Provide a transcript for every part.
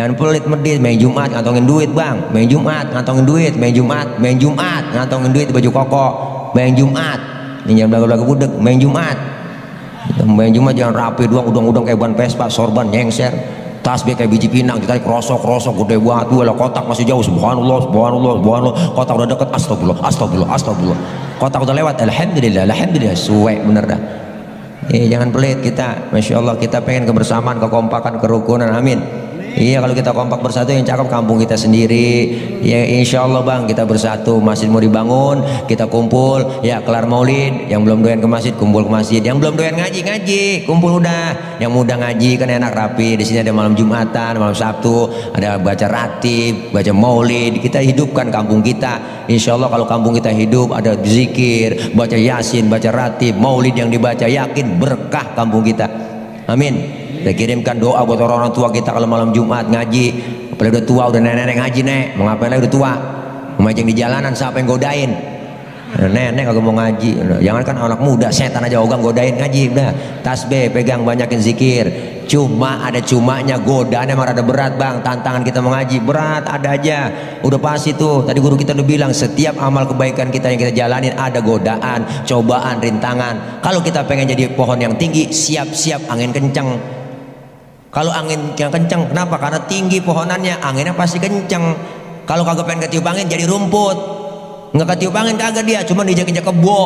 Jangan pelit medit, main Jumat ngantongin duit bang, main Jumat ngantongin duit, main Jumat ngantongin duit di baju koko, main Jumat, ini jangan belagu-belagu budek, main Jumat jangan rapi doang, udang-udang kayak ban Vespa, sorban nyengser, tasbih kayak biji pinang, ditarik krosok gede banget, walau kotak masih jauh, subhanallah, kotak udah deket, astagfirullah, kotak udah lewat, alhamdulillah, suwe bener dah. Jangan pelit kita, masya Allah, kita pengen kebersamaan, kekompakan, kerukunan, amin. Iya, kalau kita kompak bersatu yang cakep kampung kita sendiri. Ya insya Allah bang, kita bersatu. Masjid mau dibangun, kita kumpul. Ya kelar maulid, yang belum doyan ke masjid kumpul ke masjid. Yang belum doyan ngaji kumpul udah. Yang mudah ngaji kan enak rapi. Di sini ada malam Jumatan, malam Sabtu, ada baca ratib, baca maulid. Kita hidupkan kampung kita. Insya Allah kalau kampung kita hidup, ada zikir, baca yasin, baca ratib, maulid yang dibaca, yakin berkah kampung kita. Amin. Kita kirimkan doa buat orang tua kita kalau malam Jumat ngaji. Apalagi udah tua, udah nenek ngaji, nek mau ngapain lagi, udah tua memajang di jalanan, siapa yang godain? Nenek kagak mau ngaji. Jangan kan anak muda, setan aja ogah godain ngaji. Udah tasbih pegang, banyakin zikir. Cuma ada cumanya, godaan emang rada berat bang. Tantangan kita mengaji berat ada aja, udah pasti tuh. Tadi guru kita udah bilang setiap amal kebaikan kita yang kita jalanin ada godaan, cobaan, rintangan. Kalau kita pengen jadi pohon yang tinggi, siap-siap angin kencang. Kalau angin yang kencang, kenapa? Karena tinggi pohonannya, anginnya pasti kencang. Kalau kagak pengen ketiup angin jadi rumput, nggak ketiup angin kagak dia, cuma diinjak-injak kebo.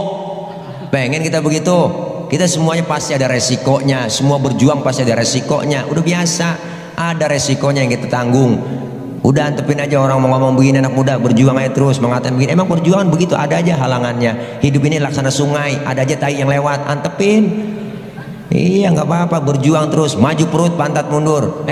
Pengen kita begitu. Kita semuanya pasti ada resikonya, semua berjuang pasti ada resikonya. Udah biasa, ada resikonya yang kita tanggung. Udah antepin aja, orang mau ngomong begini, anak muda berjuang aja terus mengatakan begini. Emang perjuangan begitu, ada aja halangannya. Hidup ini laksana sungai, ada aja tai yang lewat, antepin. Iya nggak apa-apa, berjuang terus, maju perut pantat mundur,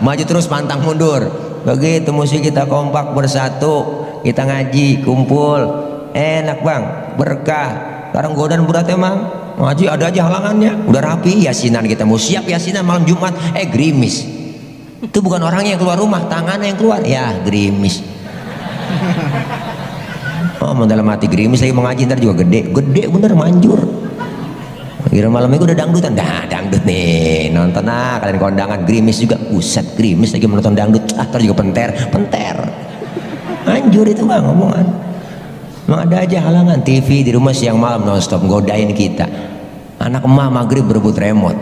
maju terus pantang mundur. Begitu mesti kita kompak bersatu, kita ngaji kumpul, enak bang, berkah. Sekarang godaan berat emang, ngaji ada aja halangannya. Udah rapi yasinan, kita mau siap yasinan malam Jumat, gerimis. Itu bukan orangnya yang keluar rumah, tangannya yang keluar, ya gerimis. Oh dalam hati gerimis lagi mengaji, ntar juga gede bener, manjur. Kira malam minggu udah dangdutan, dangdut nih, nonton kalian kondangan, gerimis juga, buset gerimis lagi menonton dangdut, ntar juga penter, anjur itu bang ngomongan. Emang ada aja halangan. TV di rumah siang malam nonstop godain kita. Anak emak maghrib berebut remote.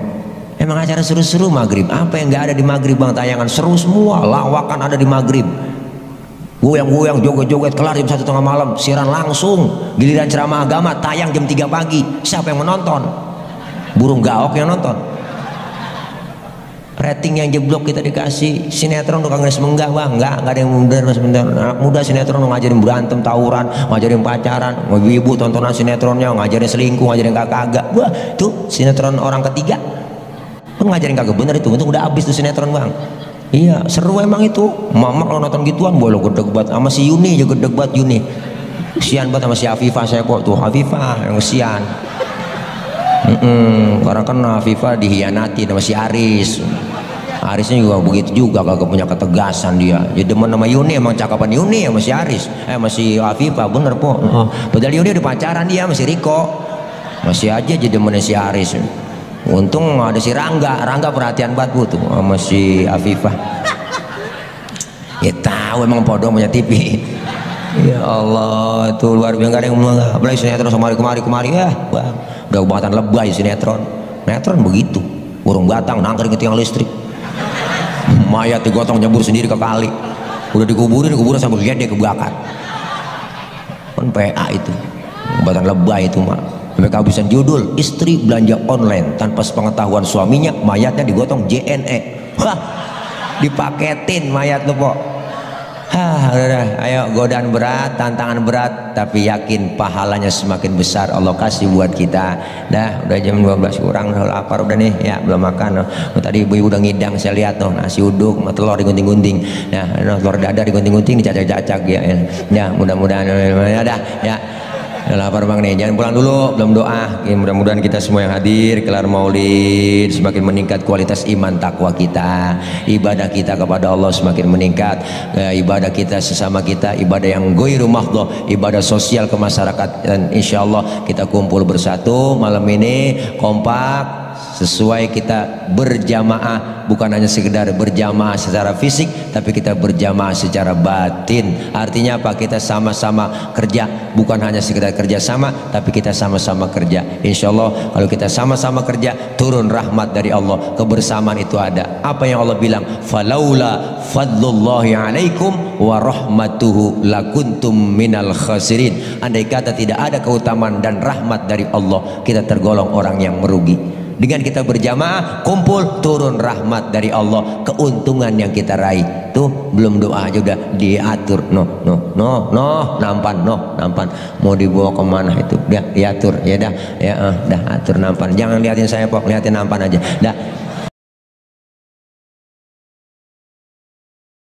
Emang acara seru-seru maghrib, apa yang nggak ada di maghrib bang? Tayangan seru semua, lawakan ada di maghrib, goyang-goyang, joget-joget, kelar jam 1 tengah malam, siaran langsung. Giliran ceramah agama tayang jam 3 pagi, siapa yang menonton? Burung gaok yang nonton. Rating yang jeblok kita dikasih. Sinetron tuh kagak semenggah bang, nggak ada yang bener sebentar. Anak muda sinetron tuh ngajarin berantem, tawuran, ngajarin pacaran. Ibu tontonan sinetronnya ngajarin selingkuh, ngajarin kagak. Wah tuh sinetron orang ketiga pun ngajarin kagak bener itu. Untung udah habis tuh sinetron bang. Iya seru emang itu. Mama kalau nonton gituan boleh gedeg banget. Sama si Yuni juga gedeg banget Yuni. Kesian banget sama si Afifah, saya kok tuh Afifah yang kesian. Karena kan Afifah dihianati sama si Arisnya juga begitu juga, kagak punya ketegasan dia. Jadi demen sama Yuni, emang cakapan Yuni sama si Aris, sama si Afifah bener po. Padahal Yuni udah pacaran dia sama si Riko, masih aja jadi demennya si Aris. Untung ada si Rangga perhatian banget bu tuh sama si Afifah. Ya tahu emang podong punya TV. Ya Allah itu luar biasa, gak ada yang ngomong apalagi sinetron kemari ya bang. Udah kebangetan lebay sinetron begitu, burung batang nangkring ke tiang listrik, mayat digotong nyebur sendiri ke kali, udah dikuburin sampai gede kebakar. Kan PA itu kebangetan lebay itu mah. Sampai kehabisan judul, istri belanja online tanpa sepengetahuan suaminya, mayatnya digotong JNE. Hah, dipaketin mayat lu po. Udah, ayo godaan berat, tantangan berat, tapi yakin pahalanya semakin besar Allah kasih buat kita. Udah jam 12 kurang, udah lapar udah nih, ya belum makan. Tadi ibu-ibu udah ngidang, saya lihat tuh nasi uduk, telur digunting-gunting. Telur dadar digunting-gunting, dicacak-cacak ya. Ya mudah-mudahan ya. Lapar bang nih, jangan pulang dulu, belum doa. Mudah-mudahan kita semua yang hadir kelar maulid semakin meningkat kualitas iman takwa kita, ibadah kita kepada Allah semakin meningkat, ibadah kita sesama kita, ibadah yang ghairu mahdhah, ibadah sosial ke masyarakat. Dan insya Allah kita kumpul bersatu malam ini kompak, sesuai kita berjamaah, bukan hanya sekedar berjamaah secara fisik, tapi kita berjamaah secara batin. Artinya apa? Kita sama-sama kerja, bukan hanya sekedar kerja sama, tapi kita sama-sama kerja. Insya Allah kalau kita sama-sama kerja, turun rahmat dari Allah, kebersamaan itu ada. Apa yang Allah bilang? Falaula fadlullahi alaikum wa rahmatuhu lakuntum minal khasirin. Andai kata tidak ada keutamaan dan rahmat dari Allah, kita tergolong orang yang merugi. Dengan kita berjamaah, kumpul, turun rahmat dari Allah, keuntungan yang kita raih. Tuh belum doa aja udah diatur. Nampan. Mau dibawa kemana itu? Dah diatur, ya dah, dah atur nampan. Jangan liatin saya pok, liatin nampan aja. Dah.